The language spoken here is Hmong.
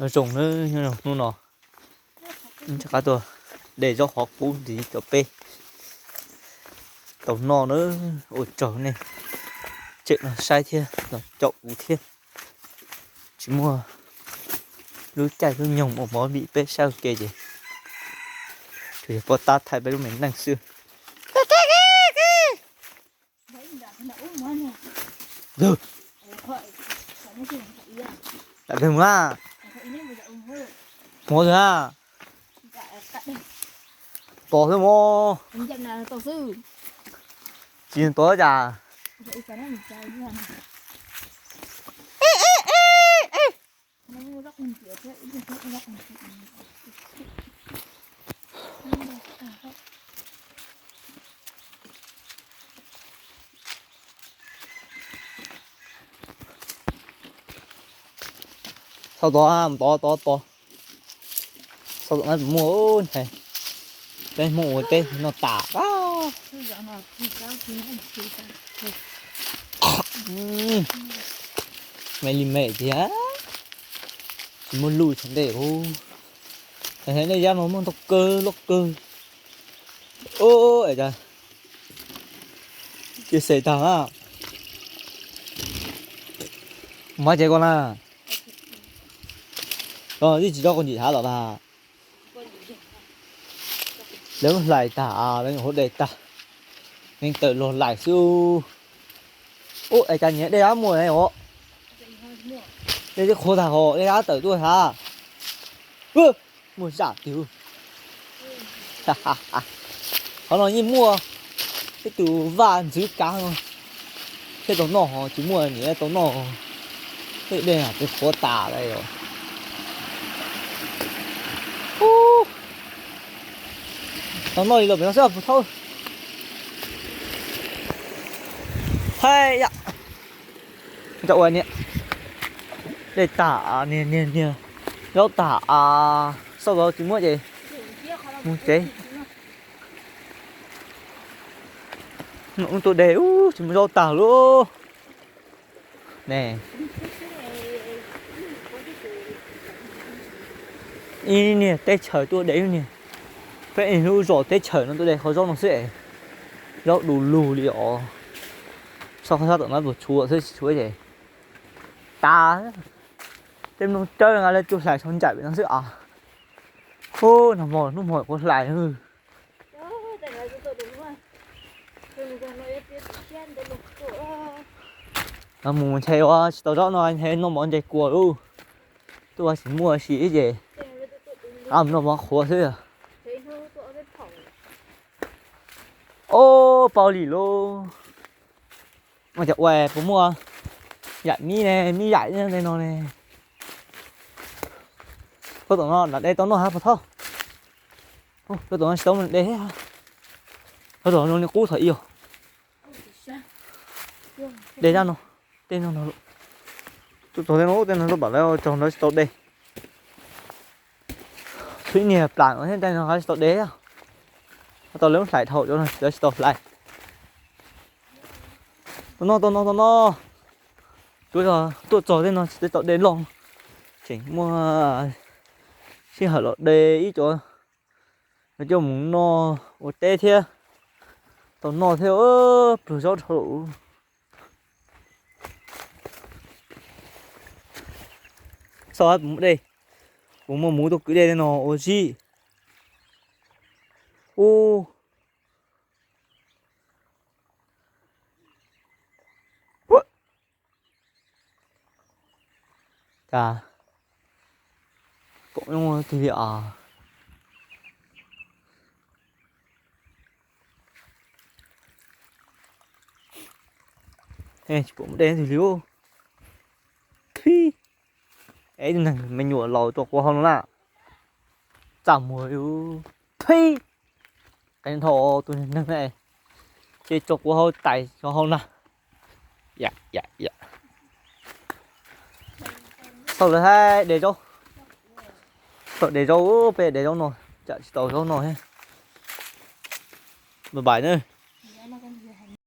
Nyob zoo nawb, nyob zoo hnub no rov qab tuaj de zaub qhov qub ntxiv rau peb tau noj nawb. Ua tsaug nej tseem los saib thiab los caum kuv thiab. Tsis muaj lub caij lub nyoog uas movie peb saib ua ke ces tsuas yog pov tab thaij peb lub me neej xwb. Lam mus na. Mus na. Tos xwb mos. Tsis tos cas. Sau tod, tod tod tod. Sau tom no puas muaj ntshai. Peb Hmoob ua teb noj tas. Me li me tiag. Tsis muaj luj tshaj ntej. Nej zab no muaj ntau kawg loj kawg. Cia xes tag na. Mus tsev ko na. Koj twb tsis tso koj ntsim hav los na. Lawv hlais tag, lawv nyuam qhuav de tag, neeg tawm los hlais xwb. Ub, es cas nyias dej dab muaj os? Dej twb qhuav tag hos dej dab tawm tuaj tag. Muaj zam tiag. Qhov no yeej muaj ib tug vaj ntxwv kav no thiaj tau noj, ho tsis muaj nyias tau noj. Tej dej twb qhuav tas lawm. Tau noj li los pem no xwb puas thaub. Hais yam, cov ua niam, dej tag, niag niag niag, zaub tag, xauj tod tsis muab ces mus tsev. Tus dej ub tsis muaj zaub tag lauj. Ne, ib niag teb chaws tuaj de ib niag, peb ib lub zos teb chaws no tuaj de qhov zaub no xwb es zaub du lug li os. Xauj qhov sab tom no puas tshuav xwb, tsis tshuav ces tas. Tej mloog cawb nqa lawv cua hlais sau ncaim pem no xwb as. Ub, nag hmo hnub hmo kuv hlais. Mus ntshe ua tsis tau zaub no ntshe noj mov ntsais kua lauj. Tuaj ua tsis muaj sim ces noj mov qhuav xwb. Ob pau li lauj. Cov ua puas muaj yam mib ne, mib yaim tej no ne. Puag tom no lam de tau noj hab puas thaub? Puag tom no tsis tau de, puag tom no li qub thaum ib os. De zaj no, tej no no, tuaj txog tej no tej no tuaj pam lawv tsaug ntawd tsis tau de. Tshuav ib niag plam no thiab tej no tsis tau de. Tau lawv hlais dhau cov no lawv tsis tau hlais. Tau noj, tau noj, tau noj. Tsuav yog tuaj txog tej no tsis tau de loj, tseem muaj sij hawm los de ib co, coj mus noj ua teb thiab. Tau noj thiab, pluag zaub dhau lawm. Xauj puas muaj dej, puas muaj muv tuaj kwv dej tej no ua zib. Ub, cas pom ib tig li as. Tsis pom muaj dej twg li. Phib, es ib tug neeg me nyuam laus tso quav hau no na. Txaj muag li. Phib, qee dhau tus neeg ne, ces tso quav hau tais rau hau na. Xauj lawv hais de zaub, xauj de zaub, peb de zaub no, tsam tsis tau zaub no thiab. Bye bye na.